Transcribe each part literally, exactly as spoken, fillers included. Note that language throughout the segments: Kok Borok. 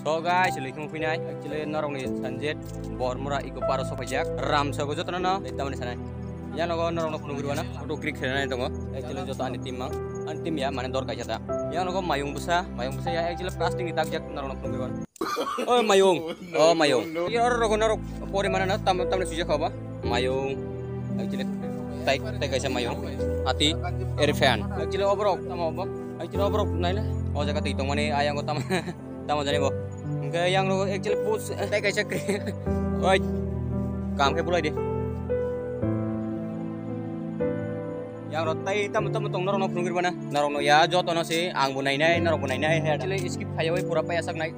So guys, lwi khum phinai. Actually, norokni Sanjet Bormura Eco Park o sopaijak. Ramsago jotono no, tamani sanai. Yang nogo norokno phunugwi rwana. Auto click khainai tongo. Actually, joto ani team mang. Ani team ya, mane dor kaisa ta. Yang nogo mayung bwsa, mayung bwsa ya. Actually, plastic ni takjak norokno phunugwi rwana. Oh, mayung. Oh, mayung. Yor rogo norok pori mana na, tam, tamni sujak haba. Mayung. Actually, tai, tai kaisa mayung. Hati, elephant. Actually, oborok, tamo obo. Actually, oborok naile. O jaga twi tongmani, ayang o tamo. Tamo jani bo. Hingke yang rok actually post tai kaisa kri-, oi. Kam khe bulai di. Yang rok tai tamo tamo tong norok no phunugwi rwana. Norok no ya joto no se ang bo nainai, norok bo nainai he. Actually skip khaiwi pura paya sak nai.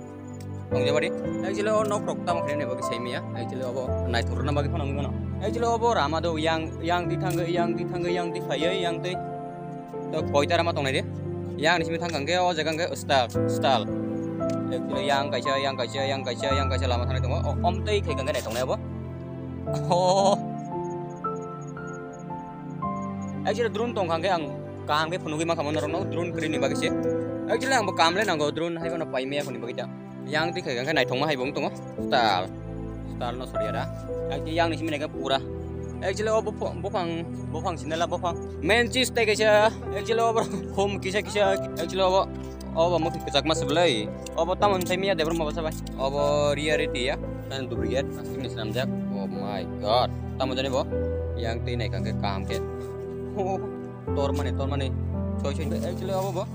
Tong jabadi. Actually o nok rok tamo khe nai bagwi sai maya. Actually obo naithok rwna bagwi phano wngwi mano. Actually obo rama do yang, yang di thangwi, yang di thangwi, yang di phaiwi, yang tei. To koita rama tongnai de. Yang ni simi thang kang khe o jaga khe stal, stal. Actually yang kaisa, yang kaisa, yang kaisa, yang kaisa lama thangnai tongo. O, om tei khai kang khe nai tongnai abo. Oh. Actually drone tong kang khe ang kaham khe phunugwi ma kha mo norok no drone kwrwi ni bagwi se. Actually ang bo kam le nango drone hai bono pai maya phone ni bagwi ta. Yang twi khaikha khe naithokma hai bo wng tongo. Stal. Stal no soriya da. Yang ni simi naikha pura. Actually o buphang, buphang, buphang sinala buphang. Main cheese tei kaisa. Actually o hum kisa kisa. Actually o, o bo mukhi kwchakma se bwlai. O bo tamon thai miya debra maba sabai. O bo reality ya. Tan duplicate. Plastic ni swnamjak. Oh my god. Tamo jani bo. Yang twi naikha khe kaham khe. Tor mani, tor mani. Choi choi. Actually o bo.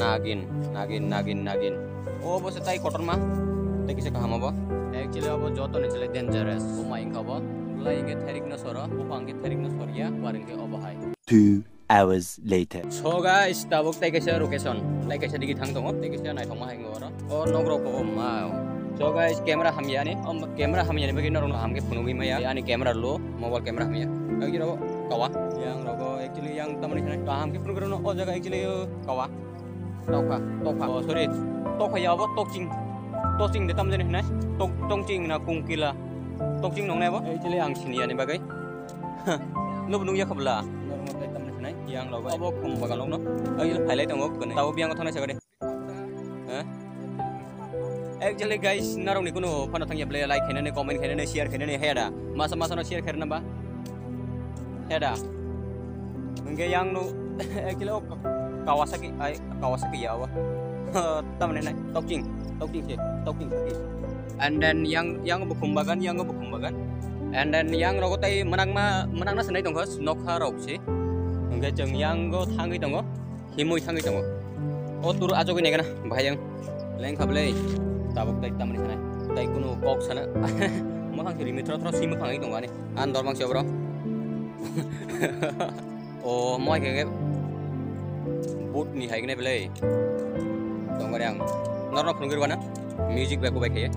Nagin, nagin, nagin, nagin. O bo se tai kotorma. Tai kisa kaham obo. Actually obo joto ni chwla dangerous. O ma wngkha bo. Lai hingke thairik no soro, buphang hingke thairik no sorya, war hingke obo hai. Two hours later. So guys, tabuk tai kaisa location. Tai kaisa digi thang tongo, tai kaisa naithokma hai oro. O nok rok o ma. So guys, camera hamya ni, o camera hamya ni bagwi norok no kaham khe phunugwi maya. Ani camera low, mobile camera hamya. Ang jiro kawa. Yang rogo actually yang tamani kaham khe phunugwi rwno o jaga actually kawa. Tokha, tokha. Oh, sorry. Tokha ya bo tokching. Tokching de tamjani hinai. Tok, tongching na kungkila. Tokching nongnai bo. Actually ang sini yani bagwi. Nubu nung yakha bla. Normal tai tamjani hinai. Yang logo. Abo khum bagan logno. Ai phailai tongo kone. Tabo biang thongnai sagade. Hah? Actually guys, narok ni kunu phano thangya bla like khainani, comment khainani, share khainani haya da. Masa masa no share khainani ba. Heda. Hingke yang no, actually o Ka-, Kawasaki, ai, Kawasaki ya o. Tamni nai, Tokching, Tokching se, Tokching se. And then yang, yang bukhum bagan, yang bukhum bagan. And then yang rogo tai manang ma, manang na sanai tongkha, nokha rok se. Hingke chwng yang go thangwi tongo. Himwi thangwi tongo. O tur ajogwi naikha na, bahai ang. Lengkha bwlai. Tabuk tai tamni sanai. Tai kunu kok sana. Mokhang se rimi thro thro simi khangwi tongo ani. An dormang se bro. O moi khe boot ni hai kene bwlai. Tongori ang. Norno phunugwi rwana. Music bai kubai khe.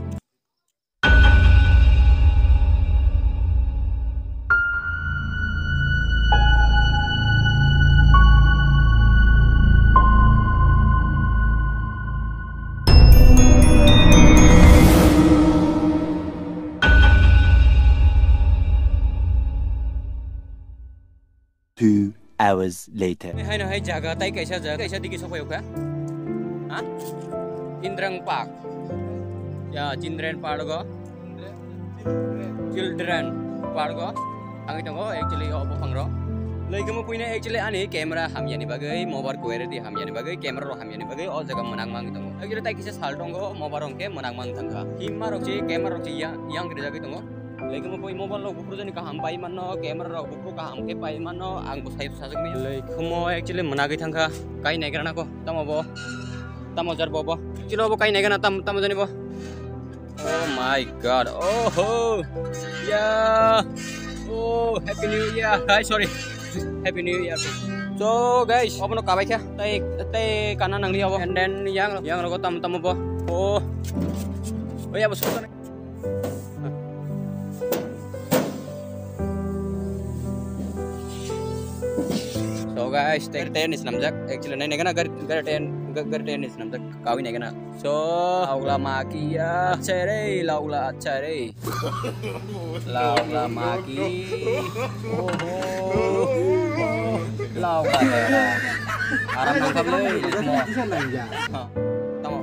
Two hours later. Hai no hai jaga tai kaisa jaga, kaisa digi sopai ukha. Ha? Indrang Park. Ya, Children Park go. Children Park go. Thangwi tongo actually o buphang ro. Lei kemo puina actually ani camera hamya ni bagwi, mobile quality hamya ni bagwi, camera ro hamya ni bagwi o jaga mwnang mangwi tongo. Actually tai kisa sal tongo, mobile rok khe mwnang mang thangkha. Himma rok se camera rok se ya, yang rijagwi tongo. Lei kemo pui mobile rok buphuru jani kaham pai manno, camera rok buphuru kaham khe pai manno, ang bo sai sajak mi. Lei kemo actually mwnagwi thangkha, kai naigra na ko, tamo bo, tamo jar bo bo. Actually bo kai naigra na tam, tamo jani bo. Oh my god, oh ho, ya, oh, happy new year, hi, sorry, happy new year. So guys, obono kabai kha, tai, tai kana nangli obo, and then yang, yang rogo tam, tamo bo, oh, oh ya bo. So guys, tai ten is namjak. Actually, nai nai gana gari, gari ten, ga-, gari ten is namjak. Kawi nai gana. So, laugla maki ya, chere, laugla chere. Laugla maki. Oh, oh. Laugla chere. Aram nangkha bwlai. Ha. Tamo.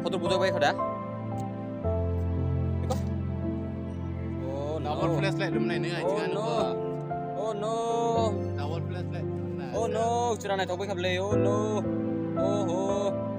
Kotor bujak bai khoda. Double flashlight rwmnai nai, oh, no. Oh, no. Double flashlight rwmnai. Oh, no. Chwra naithok bai khablai. Oh, no. Oh, ho.